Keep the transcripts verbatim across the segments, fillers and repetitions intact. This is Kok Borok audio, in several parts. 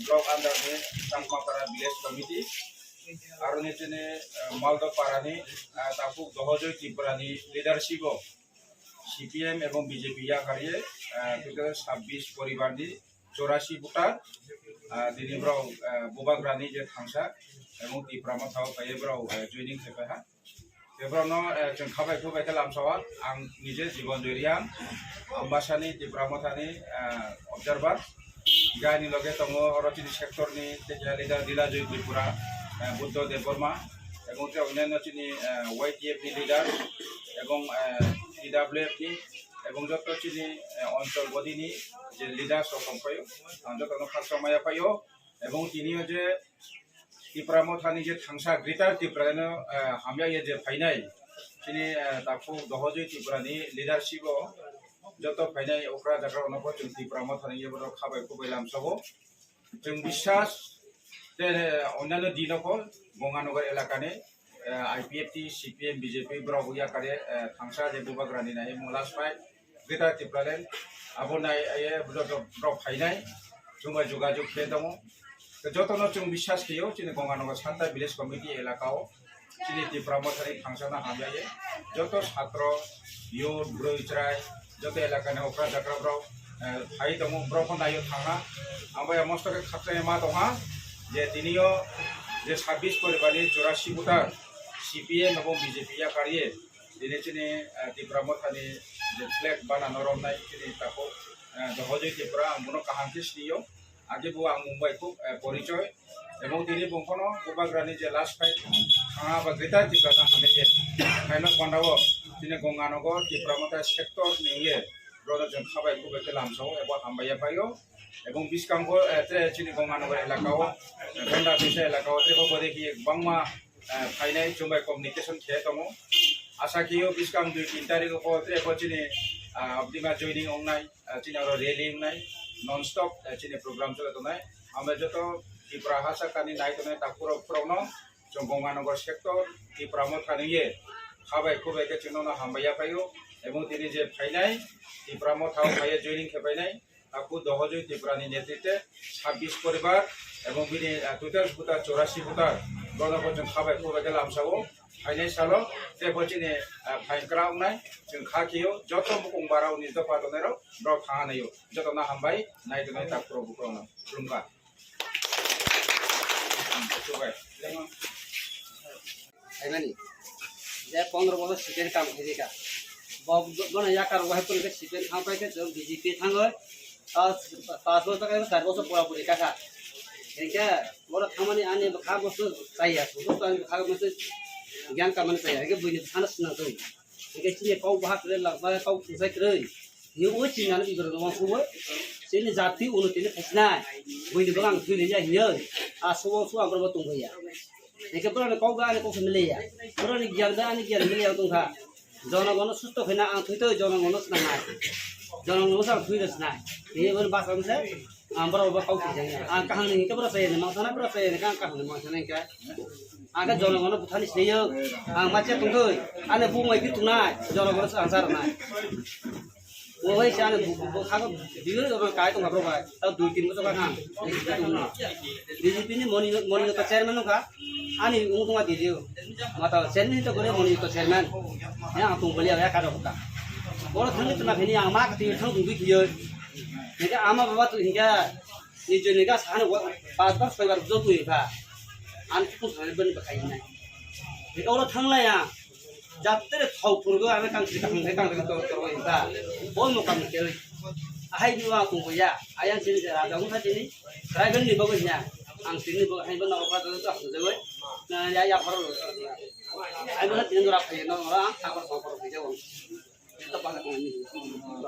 Block under ni Changmapara Village Committee, aroni chini, eh, Maldo Para ni, eh, Takhuk Dohojoi Tripura ni leadership o C P M ebong B J P yakarwi, eh, total sabbish poribar ni chorasi voter, eh, tini borok, eh, Bubagra ni je thangsa ebong Tipra Motha o phaiwi borok, eh, joining khe paikha. Tei borokno, eh, chwng khabai khubai khe lamsao ang nije Jibon Joy Reang, Ambasani Tipra Mothani, eh, observer. Gani loge tongo oro chini sector ni tei keha leader Dila Joy Tripura, eh, Buddho Debbarma, ebong tei onyaino chini, eh, Y T F ni leader, ebong, eh, T W F ni, ebong joto chini, eh, onchol body ni je leaders rok tongphaio, ang jotono khakchangma yaphaio, ebong tini o je Tipra Mothani je thangsa Greater Tipra no, eh, hamya ye je phainai, chini, eh, Takhuk Dohojoi Tripura ni leadership o joto phainai okra jakra rokno bo chwng Tipra Mothani ye borok khabai khubai lamsao. Chwng biswas tei, eh, onyaino dino bo Gonganagar elaka ni, eh, I P F T, C P M, B J P borok yakare, eh, thangsa je Bubagra ni nai mung last fight. Greater Tipraland, abo nai, aye, borok, borok phainai, chwngbai jogajog khe tongo. Tei jotono chwng biswas khaio, chini Gonganagar Santa Village Committee elaka o, chini Tipra Mothani thangsano hamya ye, joto satro, youth, bwrwi chwrai, joto elakani okra jakra borok, eh, phai tongo, borokno naio thangna. Ang bai mosto khe khakchangma tongha, je tinio je sabbish poribarni chorasi voter C P M abo B J P yakarwi, tini chini, eh, Tipra Mothani je flag banano romnai chini takhuk, eh, Dohojoi Tripura, ang bono kaham khe sinio. Age bo ang Mumbai khub, eh, porichoi. Ebong tini bongkhono Bubagrani je last fight, thangna ba Greater Tipraland hamya ye. Khaima panda o chini Gonganagar Tipra Motha sector ni ye, borokno chwng khabai khubai khe lamsao, ebo hambai yaphaio. Ebong bwskango, eh, tre chini Gonganagar elaka o, eh, Gonda Bisa elaka o, tre bo bode khe bangma, eh, phainai chwngbai communication khe tongo. Asa khe o bwskang dui tin tarik o tre bo chini, ah, abdima joining ongnai, ah, chini oro rally ongnai, non stop, eh, chini program chole tongnai. Ambai joto Tripura hasa kani nai tongnai takhuk rok phurokno chwng Gonganagar sector Tipra Motha ni ye khabai khubai khe chwngno hambai yaphaio. Ebong tini je phainai Tipra Motha o phaiya joining khe phainai. Takhuk Dohojoi Tripura ni netritwe sabbish poribar ebong bini, ah, total voter chorasi voter, borokno bo chwng khabai khubai khe lamsao. Phainai salo tei bo chini, ah, phain kwrak wngnai, chwng kha khio joto bukung bara uni dopha tongnai rok borok thang naio. Jotono hambai, nai tongnai takhuk rok bukhuk rokno. Khulumkha. Chubai. Phaimani. Je pondro bosor C P M kam khaijaka. Bo, bo, bono yakar wahai phuru khe C P M thang pai khe chwng B J P thangwi. Pas, pas bosor khe char bosor pura puri kakha. Hinkhe bono thangmani ani bwkha bosor chaya. Bosor ani bwkha bosor gyan kamani chaya. Hinkhe buini bwkhano swnam twi. Hinkhe chini kok bahar kwrwi lak bai kok thungsai kwrwi. Hiyo o chini ani bibro no wangsugo. Chini jati uno tini khasinai. Buini bwkha ang thwi liya hiyo. A subo subo ang borok tongkha ya. Eke borok ni kok ani kok miliya. Borok ni giyan da ani giyan miliya tongkha. Jono gono susto khena ang thwi to jono gono swnamnai. Jono gono sa thwi rwsnai. Tini boni basa mse ang borok bo kok tijang ya. Ang kahang ni ke borok saya ni mangsa na borok saya ni kang kahang ni mangsa na ke. Ang ke jono gono buthani seyo. Ang macha tongkha. Ani bu mai ki tunai. Jono gono sa ansar nai. O bai sa ani bu, bu, bu, khago, biyo, kai tong bro bai. Tao dui tin bosor kha. B J P ni moni, moni ta chairman kha. Ani ung tong di dio. Mata chairman to gore moni ta chairman. Ya tong bali ya ka ro ta. Boro thang tu na phini ama ka ti thang tu biyo. Ni ka ama baba tu hinga. Ni je ni ka sa ni wa, pas bar soi bar jo tu ka. An tu sa ni ban ba khai na. Ni ka oro thang la ya. Jatre thau purgo ane kang sita hang kang to to ta. Bol mo kam ke. Ahai ni wa kung ya. Ayang sini ja da mo tha sini. Rai ben ni bago nya. Ang sini bago hai ben na opa to to hang jago. Na ya ya pharo. Ai mo sini dora phai no ra ta ko ko phai jago. To pa ko ni.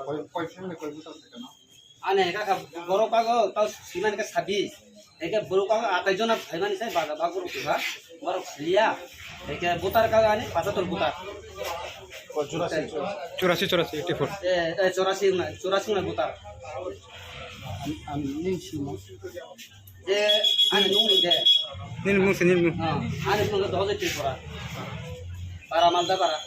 Koi, koi family, koi buta se kana? Ane ka ka borok kago tau siman ka sabi. Eke borok kago atai jona phaimani sai baga bago rok ha. Borok liya. Eke butar kago ani pachator butar. Churasi, churasi, eighty four. Eh, eh, churasi na, churasi na butar. Am, am, nin simo. Je, ani nung ni je. Nin mung se, nin mung. Ha, ani nung dohojoi Tripura. Para malda para.